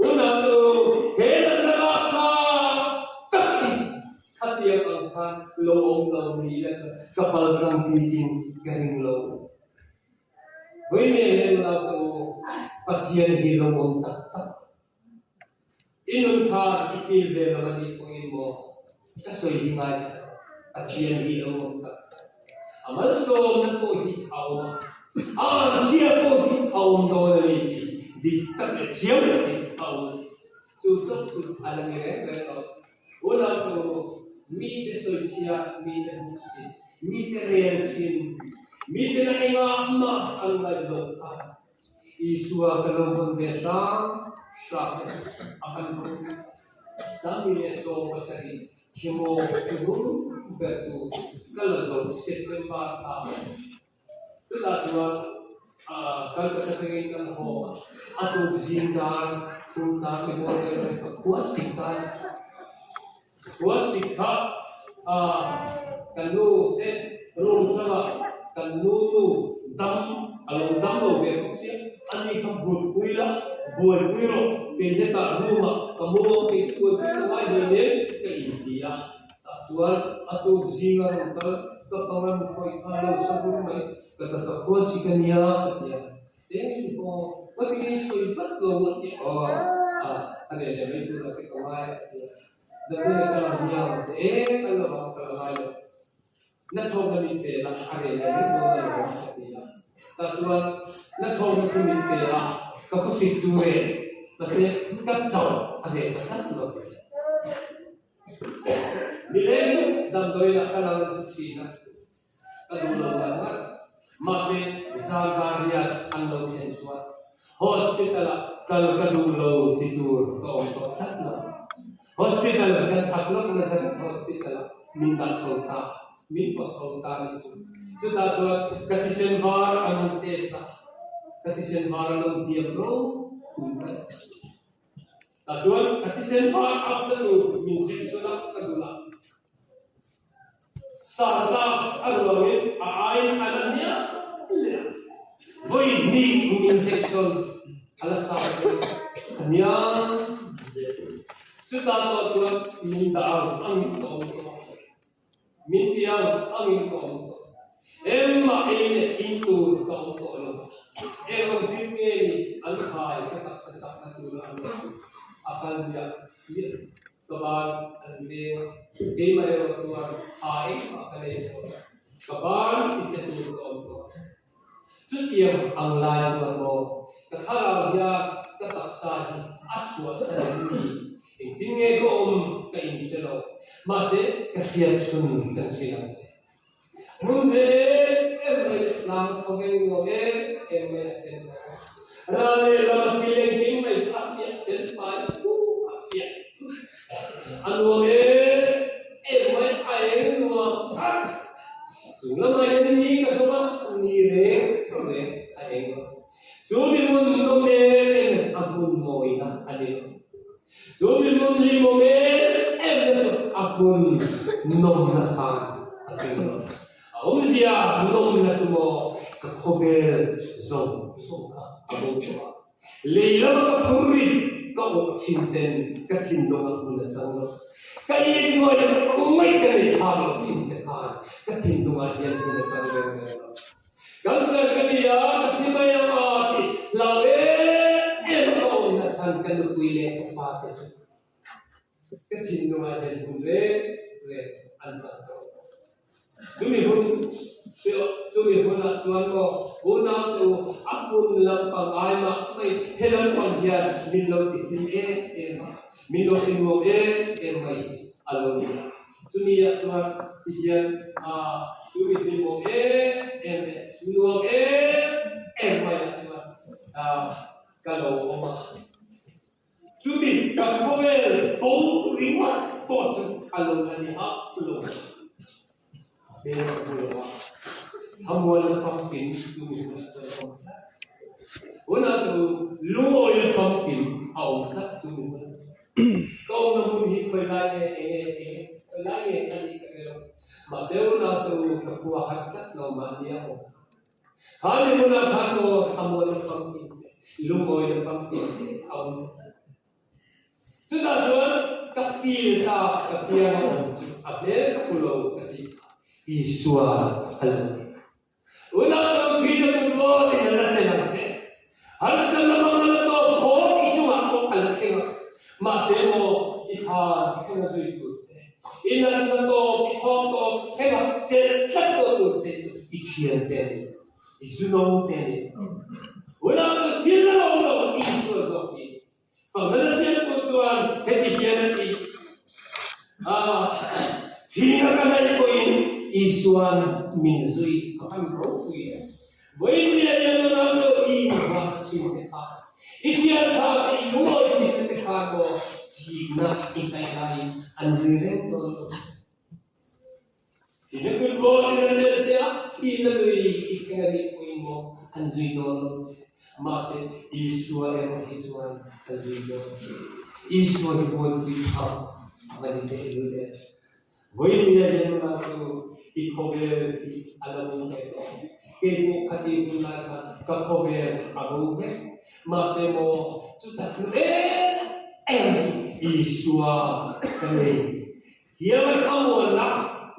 Unau nu, he natna lak kha tak hi khatia. Khatiang ang khan lo awm lo ni ila chuan ka pal tlang bikin ka ring lo. Vawiin leh nula te u, Pathian hi lo awm tak tak. I nun kha i feel ve lo a nih pawhin maw ka sawi hi ngai thla lo. Pathian hi lo awm tak tak. A malsawmna pawh hi a awm a, a anchhia pawh hi a awm dawn a ni tih dik tak leh thiam takin a awm a ni. Chu chauh chu a la ni reng reng lo. Unau chu mite sawichhia, mite hmuhsit, mite rel thin, mite na engah mah an ngaih loh kha Isua ka lo hawn ve hram hram e, a kan hawn ve. 10,070 Thimaw hnuhnung ber tu ka la zo September ta. Chutah chuan kan ka satengin kan haw a, a tluk zing dar thum dar ni bawr vel vel kha khua sik dar khua sik kha kan nu te room hrangah kan nu nu dam a lo dam lo ve bawk sia, ani kha bulpui la buaipui rawh kei hetah room ah ka mu ang tih chu buaipui ka ngai hleinem ka inti a. Tah chuan a tuk zinga rawn kal ka pangan khawi kha lo sa vur mai, ka ta ta khua si ka nia ka ti a. Eng chu pawh ka ti ngei sawi vat lo a ti a, aw a leh leh mai tur a ti ka ngai a ti a. Damdawi ka la nia a ti e, ka la vang ka la ngai lo. Na chhawmna min pe la, a reh leh mai dawn a lo ka ti a. Tah chuan na chhawmna chu min pe a, ka khawsik chu reh mahse ka chauh a reh ta tlat lo. Mileng damdawi lah ka lang an ti thin a, ka duh lo ngat ngat. Mahse, Zalgariat an lo thlen chuan hospital ah kal ka duh lo ti tur ka awm tawh tlat lo. Hospital kan chak lawk Nazareth Hospital ah min dah chho ta, min pawh chho ta a nih chu. Chutah chuan ka thisen var an han test a, ka thisen var a lo hniam ropui mai. Tah chuan ka thisen var up na tur min zirsawn a, ka dul a. Sarta a ruangin a aiin a la hniam leh a. Vawi hnih min injection a la sa zel a, a hniam zel. Chutah tawh chuan min dah ang angin ka awm tawh a. Min ti ang angin ka awm tawh. Engmah ei leh in tur ka awm tawh lo. Eng ang thil nge ni an khai ka taksa chakna tura an lo tih a kal diah diah. Ka ban an veng a, keimah erawh chuan ha engmah ka nei tawh lo. Ka ban ti che tur ka awm tawh. Chutiang ang lai chuan maw ka thlarau hian ka taksa hi a chhuahsan em ni? Engtin nge ka awm ka inhre lo. Mahse, ka hriat chhun kan hrilh ang che. Hmun ve em em mai leh tlang tho veng nuam em em mai a tel bawk a. Ral leh lama thil engkim mai chu a fiah fel fai huh a fiah. A nuam em em mai a eng nuam tak. Chung lamah hian ni ka zawng a, ni reng reng a eng lo. Chu mihmun nawm em em a hmun mawina a ni lo. Chu mihmun hlimawm em em na chu a hmun nawmna khan a tling lo. A awmzia nawmna chu maw ka khawvel zawng zawng kha a bo tawh a. Lei lama ka phur rin ka awh thin ten ka thinlung a hmun a chang lo. Ka it ngawih ngawih ka neih phak loh thin te khan ka thinlungah hian hmun a chang reng reng lo. Cancer ka ni a, ka thi mai ang a tih hlau em em ka awmna chhan ka nupui leh ka fa te chu ka thinlungah hian hmun reng reng an chang tawh. Chumi hun chumi hunah chuan maw unau te u a hmun lampang ai mah mai he lampang hian min lo ti hlim em em a, min lo ti nuam em em mai a lo ni a. Chumi ah chuan ti hian chumi hlimawm em em leh nuam em em mai ah chuan ka lo awm a. Chumi ka khawvel bo ringawt pawh chu a lo la ni hauh lo. A hmel ka hmu lo a, thlamual a famkim chumi hunah chuan a awm tlat. Hunah chu lungawi a famkim a awm tlat chumi hunah chuan. Ka awmna hmun hi khawi lai nge eng nge eng nge khawi lai nge a nih ka hre lo. Mahse hunah chu ka khua har tlat lo mahni a awm. Kha ni hmunah khan maw thlamuan a famkim te, lungawi a famkim te a awm ta tlat. Chutah chuan ka feel sa ka fiang a awm chu a hmel ka hmu lo ka tih kha Isua a lo ni. Unau lo thi na kut rual in an la chen ang che. Harsatna hmang a la tawp khawp i chungah pawh a la thleng a. Mahse maw i thlan thleng a zui tur che, i natna tawp i thawng tawp thleng a chelh tlat tawh tur che chu i thian te a ni. I zuno te a ni. Unau lo thil la awm lo i insual zawk hi. Fanghmel siamtu chuan heti hian a ti, Thihna ka neih pawhin Isua'n min zui a hman ropui e. Vawiin hian nunau chu i inhmuah thin te kha, i thian tha te, i lungawi thin te kha maw thihna i hnaih laiin an zui reng dawn lo che. Thihna kut rualin an lel che a, thihna lui i thleng a nih pawhin maw an zui dawn lo che. Mahse, Isua erawh hi chuan a zui dawn che. Isua hi buaipui phak a va ni teh lul em? Vawinia hian nunah chu i khawvel hi a la nung ve tawh. Kei pawh khati hun lai khan ka khawvel a ro vek. Mahse maw, chutak hnu em em chu Isua ka nei. Hiam a thlamuanna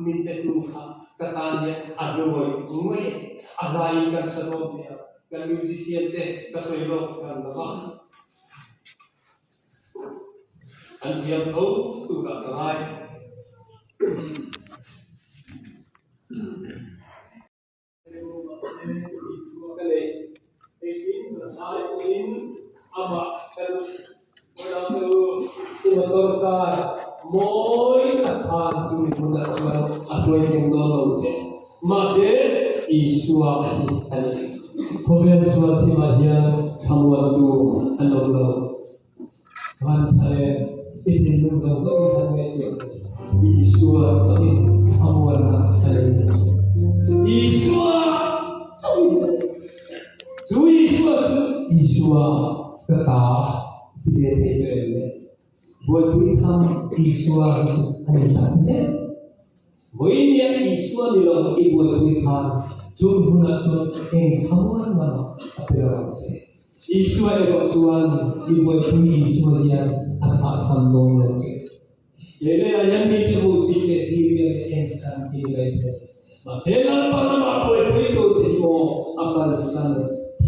min petu kha ka tan hian a hnuai ngawih e. A hlaiin kan sa dawn hle a, kan musician te ka sawi lawk hran lo va, an thiam tho turah ka ngai. Ka nei. Engtin ai pawhin amah kan unau i motor car mawi tak khan chumi hmunah chuan a hruai thleng dawn lo che. Mahse, Isua hi a ni. Khawvel sual thimah hian thlamuantu an awm lo. Vanthale, i thinlung zawng zawngin han ngaihtuah teh. Isua chauhin thlamuanna a nei a ni. Isua chauhin a nei. Chu Isua chu Isua ka ta ti ve thei tawh em le? Buaipui tham Isua hi chu a ni tak zet. Vawiin Isua ni lo i buaipui khan chung hmunah chuan eng thlamuan lamah a pe lo ang che. Isua erawh chuan i buaipui Isua hian a thlahthlam dawn lo che. He leiah hian mite hmuhsit leh diriam leh ensan i ni mai thei. Mahse Lalpa ramah buaipui tur te hi maw a kalsan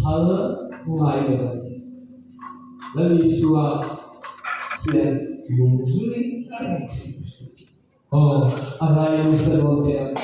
phal ngai lo a ni. Lal Isua hian min zui reng thin. Aw, a rai nasa dawn teh ang.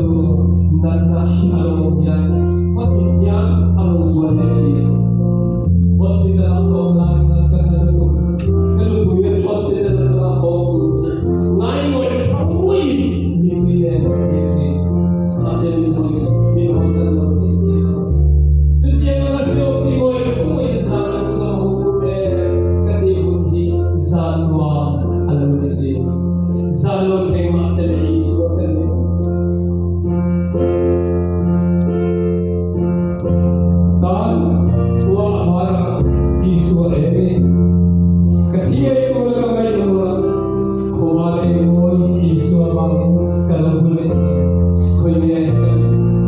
tur natna a lo awm hian khawthim hian a rawn zual ve thin. Hospital a ka awm lai khan ka na lutuk. Ka nupui hospital atanga haw tur ngai ngawih ngawih mipui nen ka thlir thin. Mahse min hawi min hawsan lo thei si lo. Chutiang anga hriau ti ngawih ngawih na zan ka chunga ho fur e ka tih hun hi zan nuam a lo ti thin. Zan lo thleng mahse le Isua ka ni. Tan khua a var a, Isua eng i ka thi ei tura ka ngaih lo a, khua eng mawi Isua vangin ka lo hmu leh thin. Khawi nge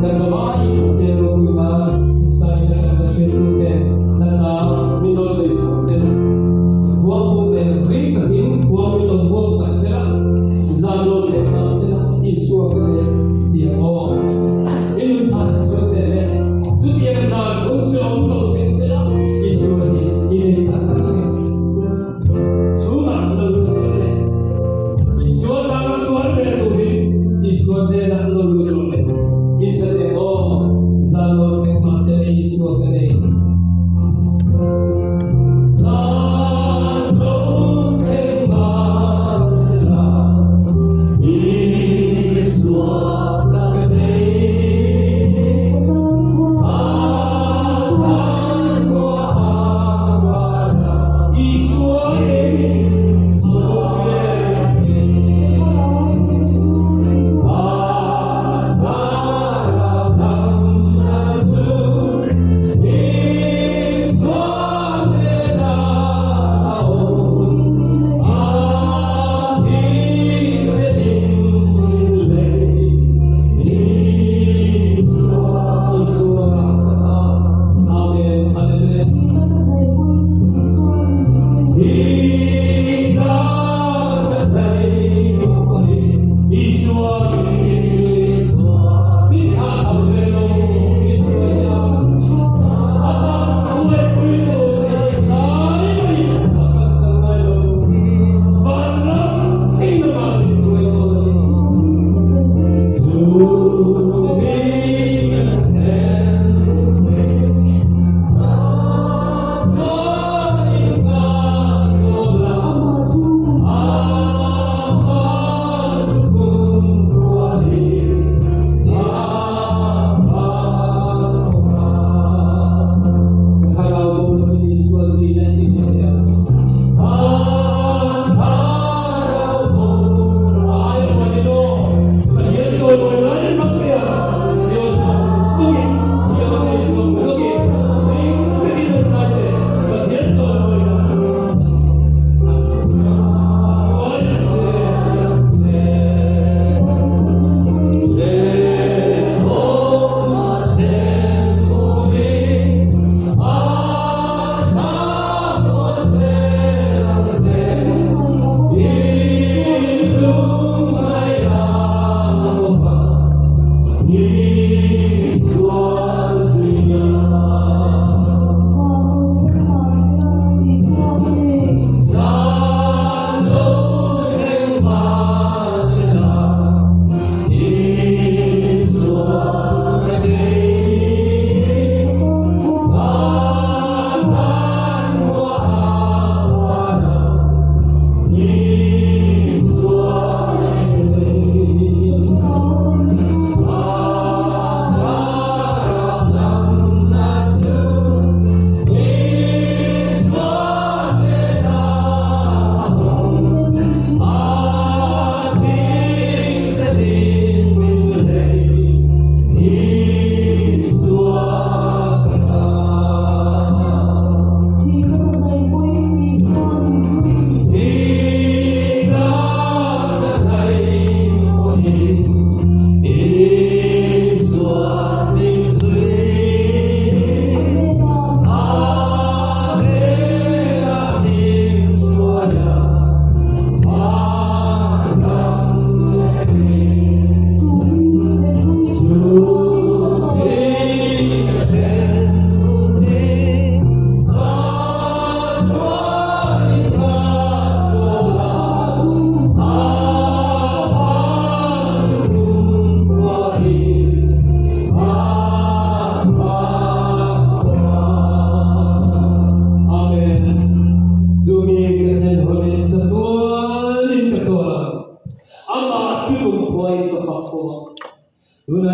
ka zavai Pathian ropui nan Isaia kan la hriattu ten na chang min lo sawi sak che. Huangpu ten ring takin huang min lo huang sak che a, zan lo thleng hna sela Isua ka nei tiang aw. I nun than chuan teh le, chutiang zan hun che awm tawh thleng sela Isua hi i nei tak tak a ni. Chhungah lo lut rawh le. Isua tana tuar ber turin Isua hnenah lo lut rawh le. Isa teh aw, zan lo thleng mah sela Isua ka nei. Zan lo thleng mah sela Isua ka nei.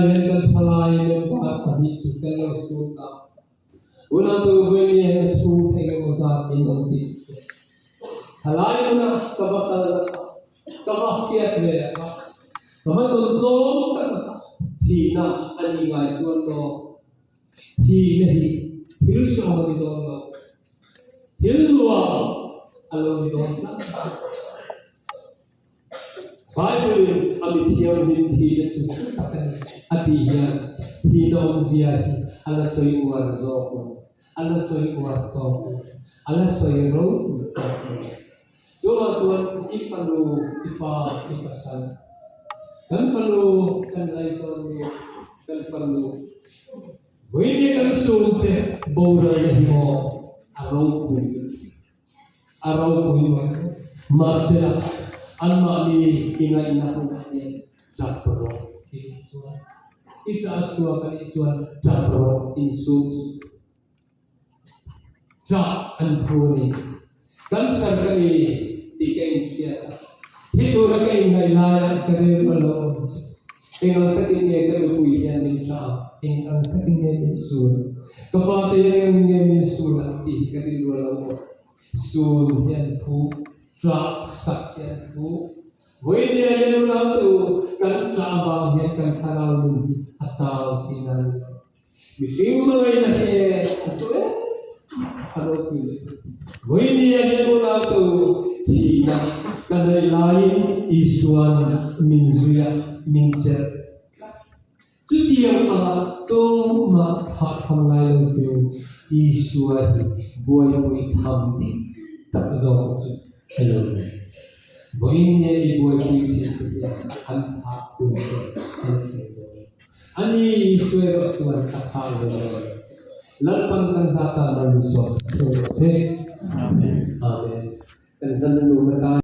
Tunah hian kan thalai member pahnih chu kan lo sun ta. Unau Veni hian a chhung eng emaw zat in awm tih ka hria. Thalai hmunah ka va kal na kha, ka va hriat ve a kha, ka va tawn tlawm tak a kha, thihna a nih ngai chuan maw thihna hi thil hrawm a ni dawn lo, thil nuam a lo ni dawn tlat. Bible-in a mi thianghlim thihna chu thu tak a ni a tih hian thihna awmzia hi a la sawi uar zawk lo, a la sawi uar tawk lo, a la sawi ropui tawk lo. Chuvang chuan i fanu, i pa, i pasal, kan fanu kan laizawn nu, kan fanu vawiin kan chhungte boralna hi maw a ropui lutuk. A ropui mai. Mahsela, anmahni i ngaihna hunah hian tap rawh i tih chuan, i ṭah chhuak a nih chuan tap rawh insum suh. Ṭah an phu a ni. Cancer ka ni tih ka inhriat a, thi tura ka inngaih laia ka rilru a lo awm chu. Eng ang takin nge ka nupui hian min ṭah ang? Eng ang takin nge min sun ang? Ka fate hian eng ang nge min sun ang tih hi ka rilru a lo awm. Sun hian phu, ṭah sak hian phu. Vawinia hian unau u, kan ṭah avang hian kan thlarau nun hi a chau tihna a ni lo. Mihring hmangaihna hi a tu em a ropui leh. Vawinia hian unau u, thihna ka neih laiin Isua'n min zui a, min chelh tlat. Chutiang anga tumah thlah tham ngai lo tu Isua hi buaipui tham dik tak zawk chu a lo ni. Vawiin nge i buaipui thin te hian an thlah hun che an thleng dawn. Ani Isua erawh chuan a thlah ve dawn lo che. Lalpan kan zata mal min sawm thei rawh che. Amen. Kan hlan nu atan.